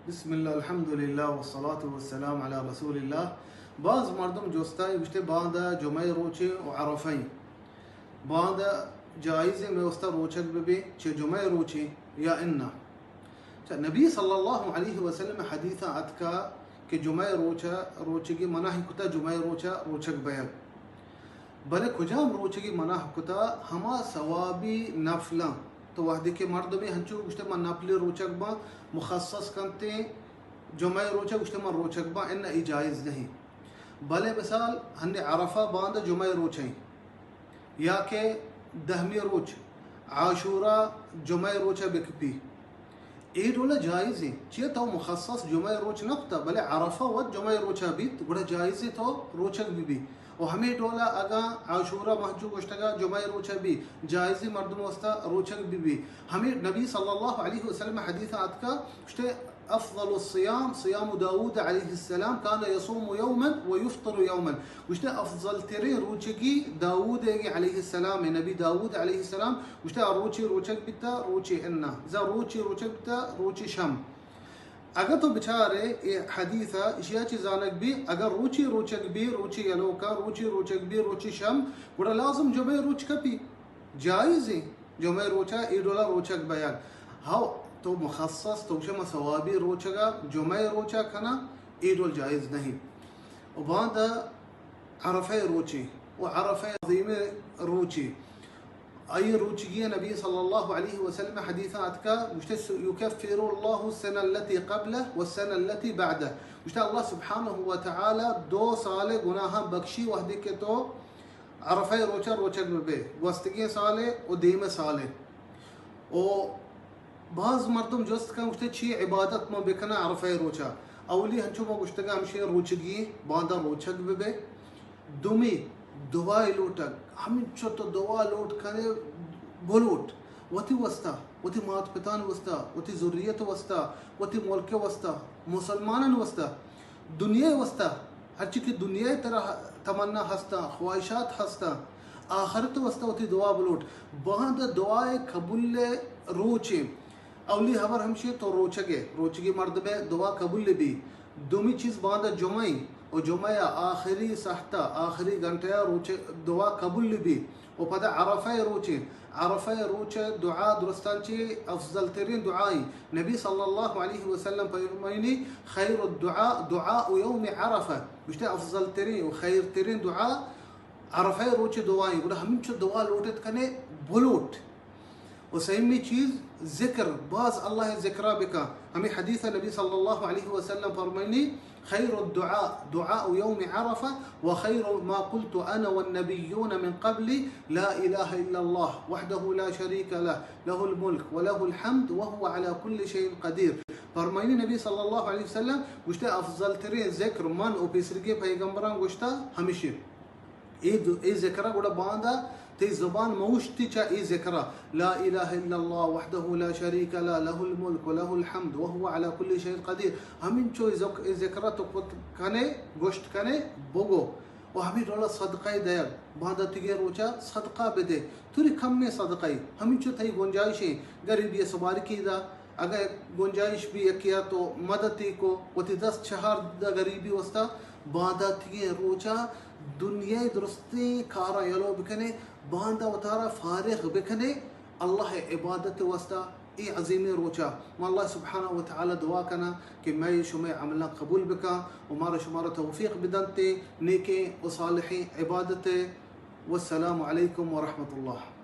بسم اللہ، الحمدللہ، والصلاة والسلام علی رسول اللہ۔ باز مردم جستا گوشتے باندا جمعہ روچے و عرفہ ایں۔ باندا جائزیں مئے واسطہ روچگ ببے چہ جمعہ روچے یا انا؟ چہ نبی صلی اللہ علیہ وسلم حدیثا اتکا کہ جمعہ روچا روچگی منع کتا، جمعہ روچا روچگ بیگ۔ بلے کجام روچگی منع کتا؟ ہما ثوابی نفلاں۔ تو وہدے کہ مردمے ہنچو گوشتے من نفل روچگ باں، مخصص کنتے جمعہ روچا گوشتے من روچگ باں، انا ای جائز نہیں۔ بلے مثال ہندے عرفہ باند جمعہ روچیں یا کہ دہمی روچ عاشورہ جمعہ روچا بکپی، اے ڈولا جائز ایں۔ چیا تو مخصص جمعہ روچ نہ کتا، بلے عرفہ وت جمعہ روچا بیت، گڑا جائز ایں تو روچگ بہ بی۔ و ہمے ڈولا اگاں عاشورہ مہجو گوشتگا جمعہ روچا بی، جائز ایں مردم واسطہ روچگ بہ بی۔ ہمے نبی صلی اللہ علیہ وسلم حدیث آتکا گوشتے، افضل الصیام صیام داود علیہ السلام کان یصوم یوما و یفطر یوما۔ گوشتے افضل ترین روچگی داود علیہ السلام، نبی داود علیہ السلام گوشتے آ روچی روچگ بیتا، روچی انا، زا روچی روچگ بیتا، روچی شم۔ اگہ تو بچارے اے حدیثا، اشیا چی زانگ بی، اگہ روچی روچگ بی، روچی یلوکا، روچی روچگ بی، روچی شم، گڑا لازم جمعہ روچ کپی۔ جائز ایں جمعہ روچا اے ڈولا روچگ بیگ۔ ہو تو مخصص تو گوشے ما ثوابی روچگا جمعہ روچا کنا، اے ڈول جائز نہیں۔ و باندا عرفہ روچے و عرفہ عظیم روچے۔ آئی روچگی نبی صلی اللہ علیہ وسلم حدیثا اتکا گوشتے، یکفر اللہ السنہ التی قبلہ والسنہ التی بعدہ۔ گوشتے اللہ سبحانہ و تعالی دو سال گناہاں بخشی وہدے کہ تو عرفہ روچا روچگ ببے، گوستگیں سالے و دیم سالے۔ و باز مردم جست کن گوشتے چی عبادت ما بکناں عرفہ روچا؟ اولی ہنچو ما گوشتگا ہمشی روچگی باندا روچگ ببے۔ دومی دعائے لوٹگ، ہمینچو تو دعا لوٹ کنے بلوٹ، وتی واسطہ، وتی مات پتان واسطہ، وتی ذریت واسطہ، وتی ملک واسطہ، مسلمانان واسطہ۔ دنیا واسطہ، ہرچی کہ دنیا ترا تمنا ہستاں، خواہشات ہستاں، آخرت واسطہ وتی دعا بلوٹ۔ باند دعائے قبول روچے۔ اولی ہبر ہمشی تو روچگے، روچگی مردمے دعا قبول بی۔ دومی چیز باند جمعہ و جمعہ آخری ساعتا، آخری گھنٹہ روچ دعا قبول بی۔ و پدا عرفہ روچے، عرفہ روچ دعا درستان چی افضل ترین دعائی۔ نبی صلی اللہ علیہ وسلم فرمائنی، خیر الدعاء دعاء یوم عرفہ۔ گوشتے افضل ترین و خیر ترین دعا عرفہ روچ دعائی۔ گڑا ہمینچو دعا لوٹت کنے بلوٹ۔ و سیمی چیز ذکر، باز اللہ ذکرہ بکن۔ ہمیں حدیث نبی صلی اللہ علیہ وسلم فرمائنی، خیر الدعاء دعاء یوم عرفہ و خیر ما قلت انا والنبیون من قبلی لا الہ الا اللہ وحدہ لا شریک لہ، لہ الملک و لہ الحمد وہو علی کل شیء قدیر۔ فرمائنی نبی صلی اللہ علیہ وسلم گوشتے، افضل ترین ذکر من و پیسرگی پیغمبران گوشتا ہمشی۔ اے دو، اے ذکرہ گڑا باندا تئی زبان موشتی چا اے ذکرہ، لا الہ الا اللہ وحدہ لا شریک لہ، لہ الملک و لہ الحمد وہو علی کل شیء قدیر۔ ہمینچو اے ذک-، اے ذکرہ تو کت کنے، گوشت کنے، بگو۔ و ہمیں ڈولا صدقہ دیگ، باندا تیگے روچا صدقہ بدے۔ توری کمیں صدقہ، ہمینچو تئی گنجائشیں، غریبی سبارکی دا، اگہ گنجائش بی یکیا تو مددی کو، وتی دست چہار دا غریبی واسطہ، باندا تیگیں روچا دنیای درستیں کاراں یلو بکنے، باندا وتارا فارغ بکنے اللہ عبادت واسطہ۔ اے عظیمیں روچا ما اللہ سبحانہ و تعالی دعا کنا کہ مئے شمئے عملاں قبول بکا و مارا شمارا توفیق بدنتے نیکیں و صالحیں عبادتے۔ والسلام علیکم ورحمۃ اللہ۔